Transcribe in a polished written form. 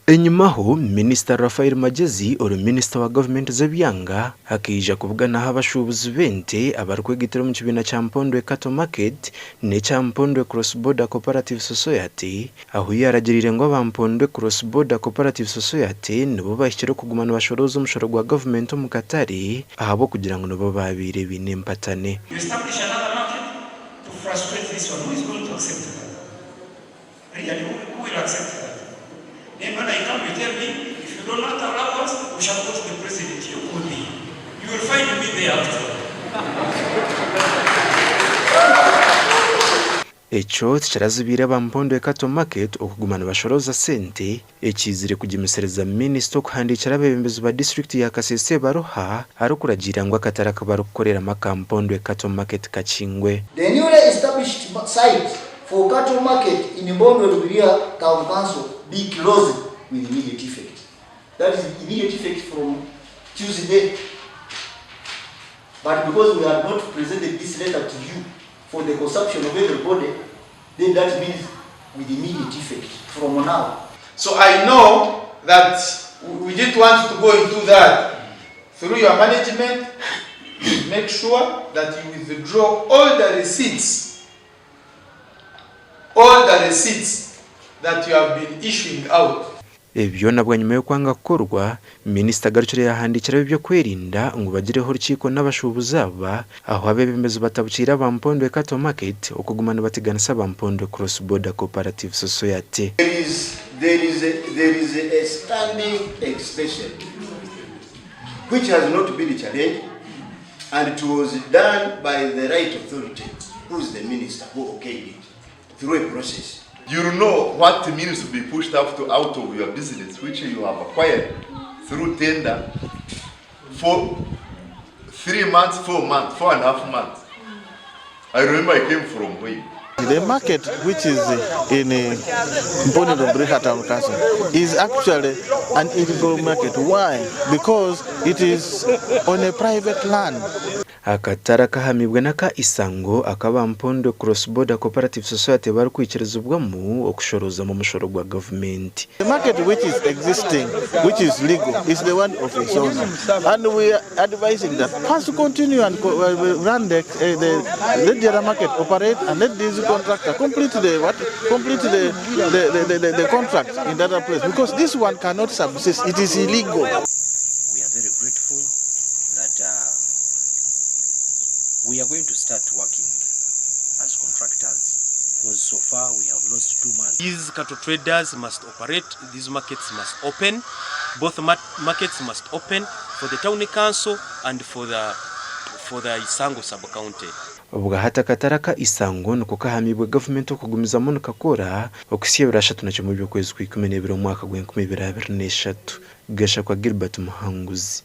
Enyimaho, Minisita Raphael Magyezi ori minisita wa gavumenti z'ebyanga akaija kubuganaho abashuubuzi b'ente abarikwegaitira omu kibiina kya Mpondwe Cattle Market n'ekya Mpondwe Cross Border Cooperative Society ahu yaaragiriire ngu aba Mpondwe Cross Border Cooperative Society nibo bahikire okuguma nibashorooza omushoro gwa gavumenti omu katare ahabw'okugira ngu nibo baabaire baine empatane. You establish another market to frustrate this one, who is going to accept that? Really, who, who will accept that? Then when I come, you tell me, if you do not allow us, we shall go to the president, you go there. You will find me there actually. Ekyo tikirazibiire aba Mpondwe Cattle Market okuguma nibashorooza sente, ekiizire kugimisiriza minisita okuhandiikira abeebembezi ba disiturikiti ya Kasese ebaruha arikuragiira ngu akatare aku barikukoreramu aka Mpondwe Cattle Market kakingwe. The newly established site for cattle market in Mpondwe Lhubiriha Town Council be closed with immediate effect. That is immediate effect from Tuesday. But because we had not presented this letter to you for the consumption of everybody, then that means with immediate effect from now. So I know that we didn't want to go into that. Through your management, make sure that you withdraw all the receipts, all the receipts that you have been issuing out. Ebi byona bwanyima y'okwanga kukorwa, minisita agarukire yahandiikira ab'eby'okwerinda ngu bagireho orukiiko n'abashuubuzi aba ahu abeebembezi batabukiire aba Mpondwe Cattle Market okuguma nibateganisa aba Mpondwe Cross Border Cooperative Society. There is there is a, there is a standing extension which has not been challenged and it was done by the right authority who is the minister who okayed it through a process. You know what it means to be pushed out, to, out of your business, which you have acquired through tender for 3 months, 4 months, 4.5 months. I remember I came from Hoima. The market, which is in Mpondwe Lhubiriha Town Council, is actually an illegal market. Why? Because it is on a private land. Akatare akahamibwe n'aka Isango ak'aba Mpondwe Cross Border Cooperative Society barikwikirizibwamu okushoroozamu omushoro gwa gavumenti. The market which is existing, which is legal, is the one of its owner. And we are advising that first continue and run the let the other market operate and let this contractor complete the what complete the contract in the other place because this one cannot subsist. It is illegal. We are very grateful that we are going to start working as contractors because so far we have lost 2 months. These cattle traders must operate, these markets must open, both markets must open for the town council and for the Isango sub-county. Obwahati akatare aka Isango niko kahamibwe gavumenti okugumizamu nikakora okuhitsya ebiro 31 by'okwezi kwa 12 omwaka gw'enkumi ibiri abiri n'eshatu. Gashakwa Gilbert Muhanguzi.